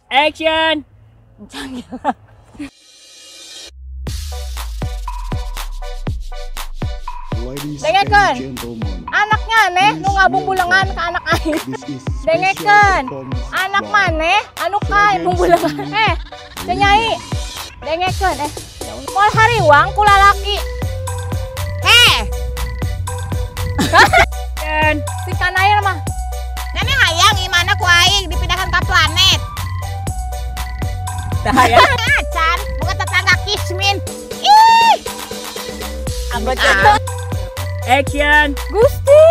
Action. Dengekeun. Anaknya aneh nu ngabungbulengan ka anak aing. Dengekeun. Anak maneh anu ka bungbulengan. Teu nyai. Dengekeun moal hariwang ku lalaki. Si kanair mah. Nenek hayang imana ku aing dipindahkan ka planet. Tah ya. Acan, bukan tetangga Kismin. Ih. Abot. Action. Gusti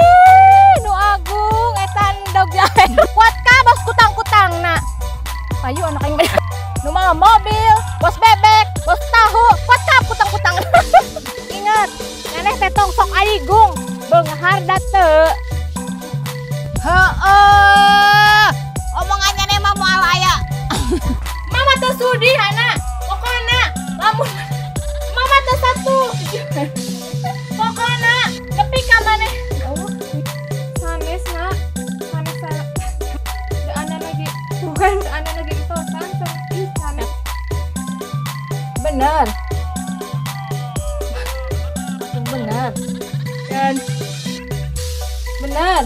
nu agung eta endog jahe. Kuat ka bos kutang-kutangna. Payu anak aing nu mah mobil, bos bebek, bos tahu, kuat ka kutang-kutang. Ingat, neneh teh tong sok aigung, beunghar da teu. Heeh. Omongannya neh mah moal aya. Mama teu sudi hana. Pokona lamun mama teu satu. Pokona nepi ka maneh. Sanes mak, sanes da ana lagi bukan da ana lagi entosan ih sanes. Bener. Bener. Dan bener.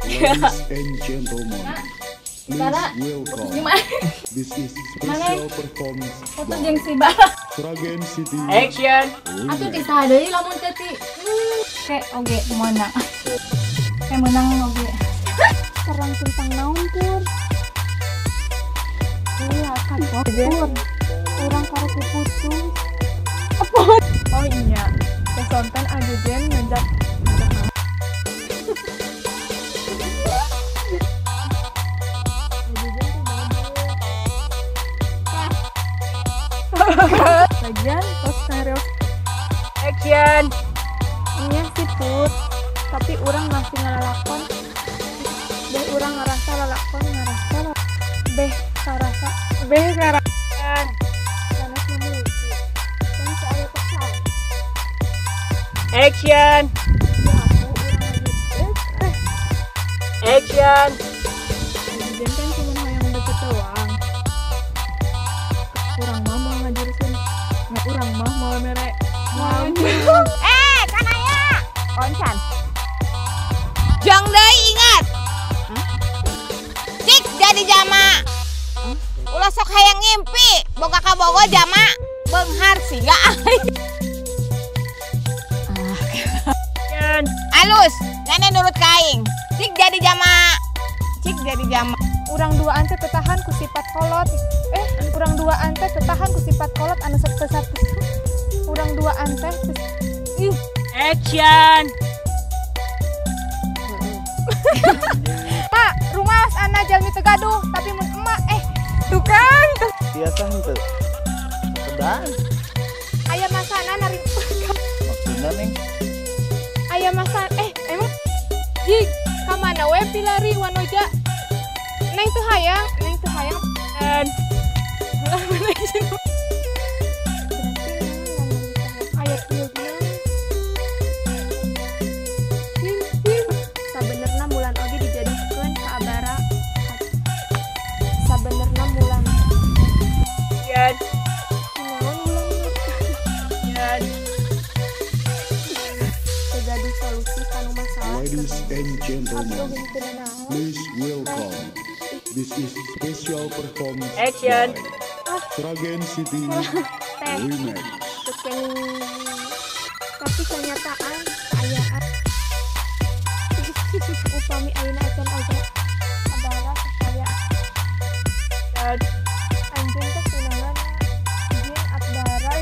Ladies and gentlemen, please welcome. This is special performance foto jeung si Bara. Sragen City. Action. Atuh ti saha deui lamun teh ti. Ke oge meunang. Ke meunang oge. Terang tentang naon pur? Iya kan pur. Urang karek putus. Apa? Oh iya. Teh sonten ajujen ngajak lagian tos stereo. Action. Iya sih Put, tapi urang masih ngelalakon. Beh urang ngerasa lalakon ngerasa beh karasa beh karasa. Sanes memiliki dan saya pesan. Action. Action. Ajujen kan cuma hayang deket doang. Urang mah mau ngajurusin, nggak urang mah mau mere mau. Kanaya, koncan. Jong deui ingat. Cik jadi jama. Ulah sok hayang ngimpi, boga kabogo jama beunghar siga aing. Alus, nenek nurut ka aing. Cik jadi jama. Cik jadi jama. Urang duaan teh tetahan ku sifat kolot. Urang duaan teh tetahan ku sifat kolot anu sok teu satu. Urang duaan teh ih. Action. Pak, rumah ana jalmi teu gaduh, tapi mun emak tuh kan. Biasa henteu. Sedan. Aya masana nari. Maksudna nih. Aya masa emang jig ka mana we pilari wanoja. Neng teu hayang, neng teu hayang. Sabenerna bulan oge dijadikeun ka abara. Sabenerna bulan. Naon bulan? Teu gaduh solusi kanu masalah. Ladies and gentlemen, please welcome. This is special performance. Action. Sragen City Remix. Tapi kenyataan kaayaan. Upami ayeuna acan oge abara supaya anjeun teh tunangan jeung abara.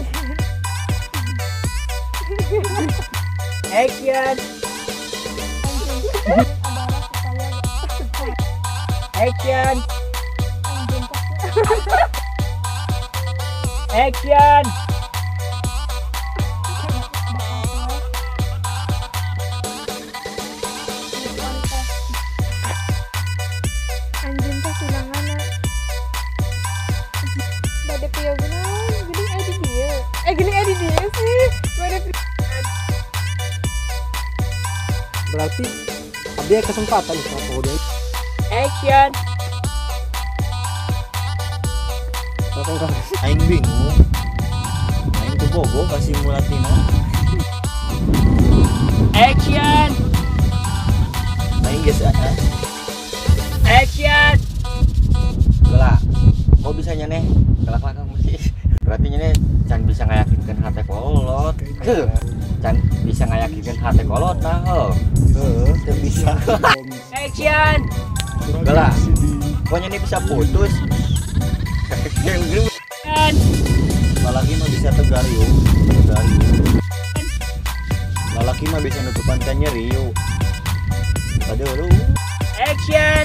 Action. Abara supaya Action. Action. Anjeun teh tunanganna. Bade pieu geuning aya di dieu. Geuning aya di dieu sih. Bade berarti abdi kesempatan ka. Action. Aing bingung. Aing tuh bogo kasih mulatina. Action. Aing geus Action. Gelah. Kok bisa nyaneh? Kelak-kelak masih. Berarti nyaneh can bisa ngayakinkeun hate kolot. Can bisa ngayakinkeun hate kolot nah heuh. Heuh, teu bisa. Action. Gelah. Kok nyaneh bisa putus? Lalaki mah bisa tegar yuk, tegar yuk. Lalaki mah bisa nutupan kan nyeri yuk. Aduh, aduh. Action.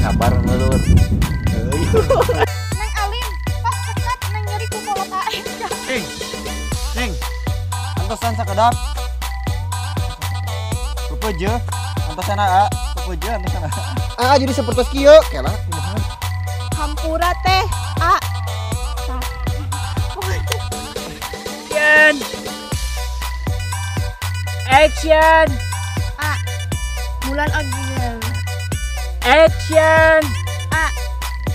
Sabar ngelur. Neng Alim, pas sekat neng nyeri ku kolot aing. Neng, neng, antosan sakedap. Pepeje, antosan aa, pepeje antosan aa. Aa jadi seperti kieu, kela kumaha. Hampura teh, a. Action. Action. A. Mulan oge. Action. A.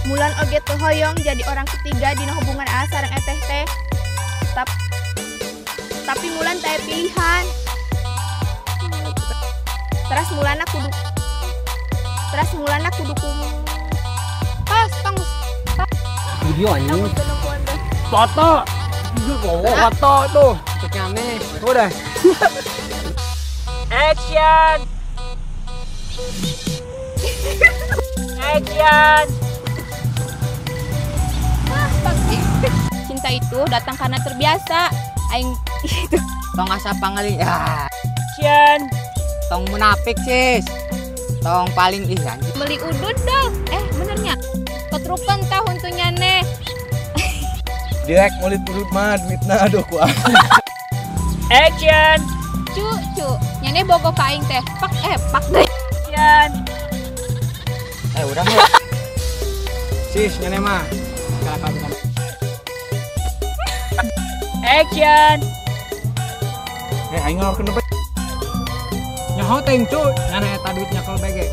Mulan oge teu hoyong jadi orang ketiga dina hubungan A sareng eteh teh. Tapi Mulan teh pilihan. Teras Mulana kudu pas tong video anjing. Foto. Foto tuh. Aneh. Udah. Action. Action. Cinta itu datang karena terbiasa. Aing itu. Tong asa pangali. Ya. Action. Tong munafik sis. Tong paling ih anjing. Beli udut dong. Benernya. Ketrukan tahun tuh nyane. Direk mulit urut mah duitna aduh ku. Action. Cu cu, nyane bogo ka aing teh. Pak pak deh. Action. Urang mah. Sis nyane mah. Action. Aing ngorkeun deui. Nyaho teh cu, nyane eta duit nyakel bege.